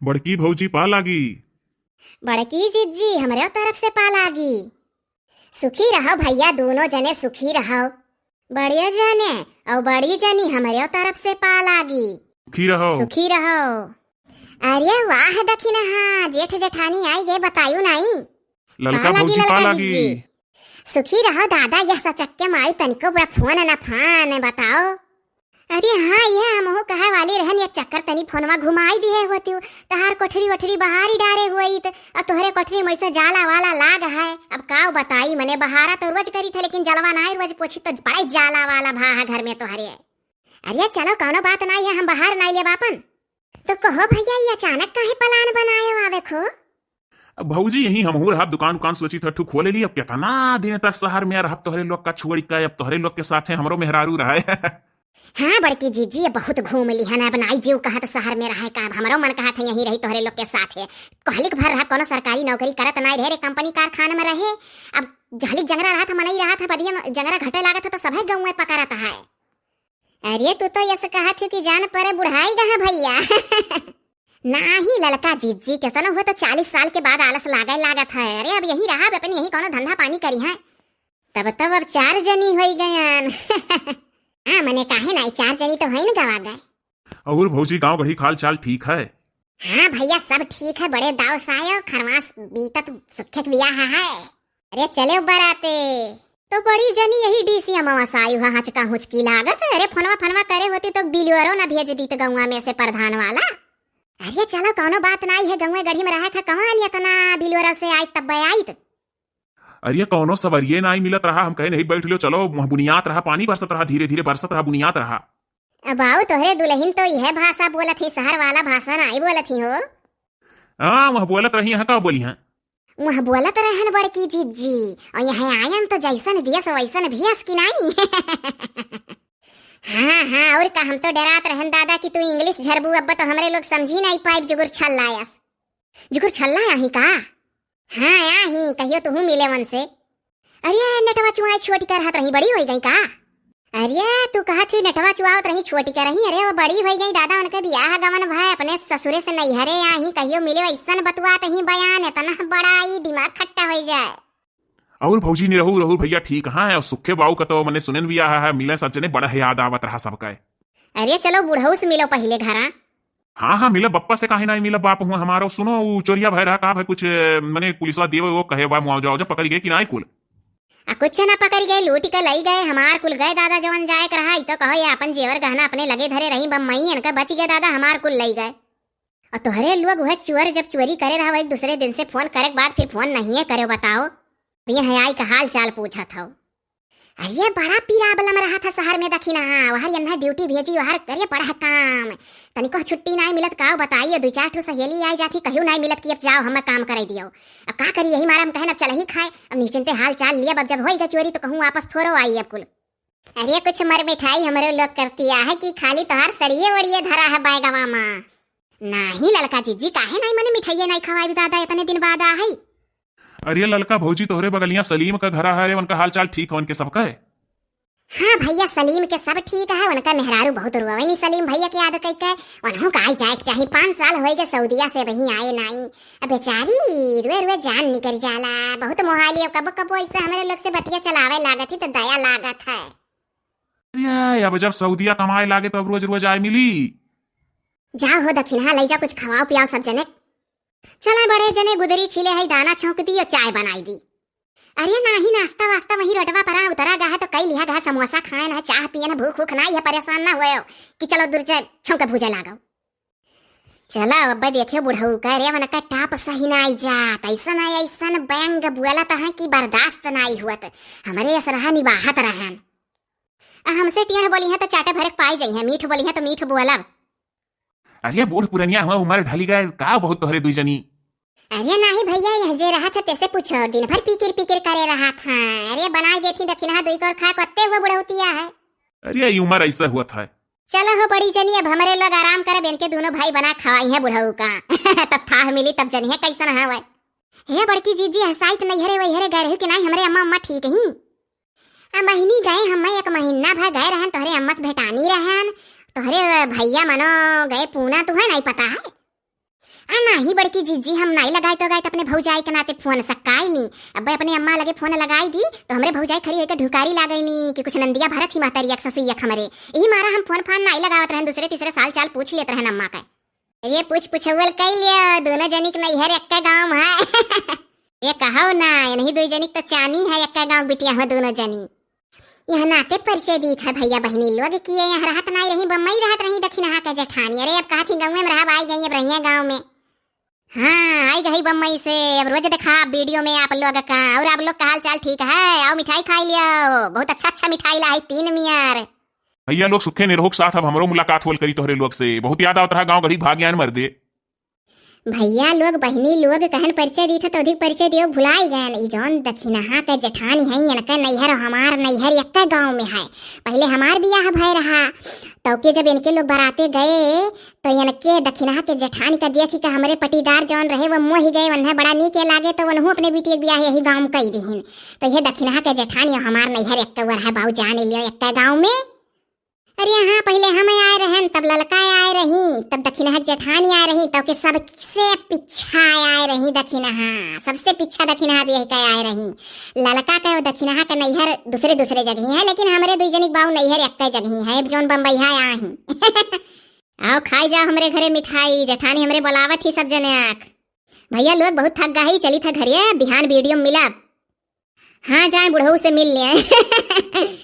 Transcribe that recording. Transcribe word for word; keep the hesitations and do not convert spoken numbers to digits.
बड़की भौजी पा लागी। बड़की जिज्जी, हमरे तरफ से पा लागी। सुखी रहो भैया, दूनो जने सुखी रहो। बड़े जने अउ बड़ी जनी हमरे तरफ से पा लागी। सुखी रहो। सुखी रहो। अरे वाह दखिनहा, जेठ जेठानी आई गए, बतायू नाई। ललका पा लागी, भौजी पा ललका लागी। जिज्जी। सुखी रहो दादा, यह सचक्के माई तनिको बड़ा फोन न फान बताओ। अरे हाँ, यह हमहू कहे वाली रहन, एक चक्कर तनी फोनवा घुमाई दिहे होतियो, तहार कोठरी वोठरी बहारी डारे होइत, अब तोहरे कोठरी में से जाला वाला लाग है। अब काव बताई, मने बहारा तो रोज करी थे, लेकिन जलवा नाई रोज पोछी तो बड़े जाला वाला भा है घर में तोहरे। अरे चलो, कौनो बात नाई है, हम बहार नाई लेब आपन। तो कहो भैया, ये अचानक काहे plan बनाए हो आवे खो? अब भौजी यहीं हमहू रहब, दुकान उकान सोची था ठू खोले ली। अब कितना दिन तक शहर में रहब तोहरे लोग का छोड़ के, अब तोहरे लोग के साथे हमरो मेहरारू रहे। हाँ बड़की जीजी, ये बहुत घूम लिहन, अब नाई जीव कहत शहर में रहे का, अब हमरो मन कहत है यहीं रही तोहरे लोग के साथे। कहलिक भर रहब, कोनो सरकारी नौकरी करत नाई रहे रे, कंपनी कारखाना में रहे। अब जहलिक जंगरा रहत है, मनई रहत है, बदिया में जंगरा घटे लागत है तो सभे गाँव में पकड़त है। अरे तू तो यस कहत हो कि जान परे बुढ़ाई गहा भैया। नाही ललका जीजी, कैसन हुआ तो चालीस साल के बाद आलस लागे लागत है। अरे अब यहीं रहब, अपन यहीं कोनो धंधा पानी करी है। तब तब अब चार जनी होई गयन। हाँ मने काहे नाई, चार जनी तो होइन गवा गए। और भौजी गाँव गढ़ी खाल चाल ठीक है? हाँ भैया सब ठीक है, बड़े दाव सायो खरमास बीतत सुखे के बियाह है। अरे चले बराते। तो बड़ी जनी यही डीसीएम साई हुआ हचका हुचकी लागत। अरे फोनवा फनवा करे होती तो बिलुअरो ना भेज दीत गौवा में से प्रधान वाला। अरे चलो कौनो बात नाई है, गौवा गढ़ी में रहे था कमान इतना बिलुअरो से आई तब आईत। अरे कौनो सवरिये नाई मिलत रहा, हम कहे नहीं बैठ लियो, चलो मुँह बुनियात रहा, पानी बरसत रहा, धीरे धीरे बरसत रहा, बुनियात रहा। अब आओ तोहरे दुल्हन तो यह भाषा बोलत ही, शहर वाला भाषा नाई बोलत ही हो। हाँ वह बोलत रही है, का बोली है? वह बोलत रहन बड़की जीजी, और यहाँ आयन तो जैसन देश वैसन भेष की नाई। हाँ हाँ, और का हम तो डरात रहन दादा कि तू इंग्लिश झरबू, अब तो हमरे लोग समझी नाई पाइब जुगुर छल्ला यस। जुगुर छल्ला आही का? हाँ आही, कहियो तुहू मिले वन से। अरे नेटवा चुआई छोटी कर हाथ रही, बड़ी होई गई का? अरे तू कहत ही नेटवा चुआवत रही छोटी कर रही, अरे वो बड़ी होई गई दादा, उनके बियाह गवन भाई अपने ससुरे से नैहरे आही, कहियो मिले ऐसन बतुआत ही बयान, इतना बड़ा ई दिमाग खट्टा होई जाए। और भौजी निरहू रहू भैया ठीक हाँ है, और सुखे बाऊ का तो मने सुनन भी आहा है, मिले सब जने बड़ा है याद आवत रहा सबका। अरे चलो बुढ़ऊ से मिलो पहिले घरा। हाँ हाँ मिलब, बप्पा से काहे नाई मिलब, बाप हुआ हमारो। सुनो उ चोरिया भाई रहा का भाई कुछ ए, मने पुलिसवा देवे वो कहे बा मुआवजा उआवजा पकड़ गए कि नाई कुल? आ कुछ ना पकड़ गए, लूट के लई गए हमार कुल गए दादा, जवन जाए के रहा। ई तो कहो ये अपन जेवर गहना अपने लगे धरे रही बम्मई, इनका बच गए दादा, हमार कुल लई गए। और तोहरे लोग वह चोर जब चोरी करे रहा, वही दूसरे दिन से फोन करे के बाद फिर फोन नहीं है करे, बताओ। अब ये है आई का हाल चाल पूछत हो। अरे बड़ा problem रहा था शहर में, दखिनहा, हाँ वहर यन्हा ड्यूटी भेजी वहर करे पड़ा काम। तनिको छुट्टी नाई मिलत, काव बताइए, दो चार ठो सहेली आई जाती, कहियो नाई मिलत कि अब जाओ हमें काम करे दियो। अब का करी, यही मारे हम कहन अब चल ही खाए, अब निश्चिंते हाल चाल लिया, अब जब होई गए चोरी तो कहूँ वापस थोड़ो आई अब कुल। अरे कुछ मर मिठाई हमरो लोग करती है कि खाली तोहार सड़िए ओड़िए धरा है बैगवा मा। नाही ललका जीजी, काहे नाई मने मिठाइए नाई खवाई दादा, इतने दिन बाद आ है। अरे ललका भौजी, तोहरे बगलिया सलीम का घरा है रे, उनका हाल चाल ठीक है उनके सबका है? हाँ भैया, सलीम के सब ठीक है, उनका मेहरारू बहुत रोवेली सलीम भैया के याद कई के। उन्हों का आई जाए के चाही, पाँच साल होई गए सऊदिया से वहीं आए नाई। अब बेचारी रुए रुए जान निकल जाला, बहुत मोहाली। अब कबो कबो ऐसे हमारे लोग से बतिया चलावे लागत ही तो दया लागत है। अरे अब जब सऊदिया कमाए लागे तो अब रोज रोज आए मिली। जाओ हो दखिनहा, लई जा कुछ खवाओ पियाओ सब जने। चला बड़े जने गुदरी छिले है, दाना छौंक दी और चाय बनाई दी। अरे नाही, नाश्ता वास्ता वहीं रोडवा पर उतरा गा है तो कई लिहा गा, समोसा खाए ना, चाह पिए ना, भूख उख नाई है, परेशान ना होयो कि चलो दूर से छौंक भूजे लागो। चला अब देखे बुढ़ऊ का रे, वनका टाप सही ना आई जात, ऐसन है ऐसन बैंग बोलत है कि बर्दाश्त नाई हुअत। हमरे असरहा निबाहत रहन। आ हमसे टेढ़ बोली है तो चाटे भरे पाई जाई है, मीठ बोली है तो मीठ बोलब। अरे बूढ़ पुरनिया हुआ, उम्र ढली गए का बहुत तोहरे दुई जनी। अरे नाही भैया, यह जे रहा था तेसे पूछो, दिन भर पीकिर पीकिर करे रहा था। अरे बनाए देती दखिनहा दुई कौर खा कत्ते हुआ बुढ़ौतिया है। अरे ई उम्र ऐसा हुआ था। चलो हो बड़ी जनी, अब हमरे लोग आराम करब, इनके दोनों भाई बना खवाई है बुढ़ऊ का। तब थाह मिली तब जनी है कैसन हवे। हे बड़की जीजी, हसाइत नहीं हरे वही हरे गए रही कि नहीं, हमरे अम्मा अम्मा ठीक ही। आ बहिनी गए, हम एक महीना भर गए रहन, तोहरे अम्मा से भेटानी रहन, तोहरे भैया मनो गए पूना, तुहे नहीं पता है। आ अही बड़की जीजी, हम नाई लगाए तो गाए त अपने भौजाई के नाते फोन सक्काई ली। अब अपने अम्मा लगे फोन लगाई दी तो हमरे भौजाई खड़ी होके ढुकारी लागैली कि कुछ नंदिया भरत ही महतरिया के ससुइया के हमरे। यही मारा हम फोन फान नाई लगावत रहन, दूसरे तीसरे साल चाल पूछ लेत रहन अम्मा के। ये पूछ पुछौल कई लियो, दोनों जनी के नैहर एक्के गाँव है। ये कहो ना, इन्हीं दुई जनी के तो चानी है एक्के गाँव बिटिया हो दोनों जनी। यह नाते परिचय दीत है भैया बहिनी लोग कि ये यहाँ रहत नाई रही, बम्बई रहत रही दखिनहा के जेठानी। अरे अब कहत ही गाँव में रहब, आई गई अब रहिया गाँव में। हाँ, आई गई बम्बई से। अब रोज देखा वीडियो में आप लोग का। और आप लोग का हाल चाल ठीक है? आओ मिठाई खाई लियो, बहुत अच्छा अच्छा मिठाई ला है तीन मियर। भैया लोग सुखे निरहो के साथ अब हमरो मुलाकात होल करी तोहरे लोग से। बहुत याद आवत रहा गाँव गढ़ी भाग यान मर दे। भैया लोग बहिनी लोग कहन परिचय दीत है तो अधिक परिचय दियो भुलाई गयन। ई जौन दखिनहा के जेठानी है, इनका नैहर हमार नैहर एक्के गाँव में है। पहले हमार बियाह भय रहा, तो के जब इनके लोग बराते गए तो इनके दखिनहा के जेठानी का देखी के हमरे पटीदार जौन रहे वो मोहि गए, उन्हें बड़ा नीक लागे तो उन्हों अपने बिटिया के बियाह यही गाँव में कई दिहिन। तो ये दखिनहा के जेठानी हमार नैहर एक्के वर है बाऊ जान लियो एक्के गाँव में। अरे हाँ, पहले हम आए रहन, तब ललका आए रही, तब दखिनहा के जेठानी आए रही, तब के सबसे पिछा आए रही दखिनहा, सबसे पिछा दखिनहा बियाह के आए रही। ललका के और दखिनहा के नैहर दूसरे दूसरे जगह है, लेकिन हमरे दुई जनी के बाऊ नैहर एक्के जगह है, जौन बम्बई है आही। आओ खाई जाओ हमरे घरे मिठाई, जेठानी हमरे बोलावत ही सब जने आँख। भैया लोग बहुत थक गई, चली था घरे, बिहान वीडियो में मिलब। हाँ जाए बुढ़ऊ से मिल ले।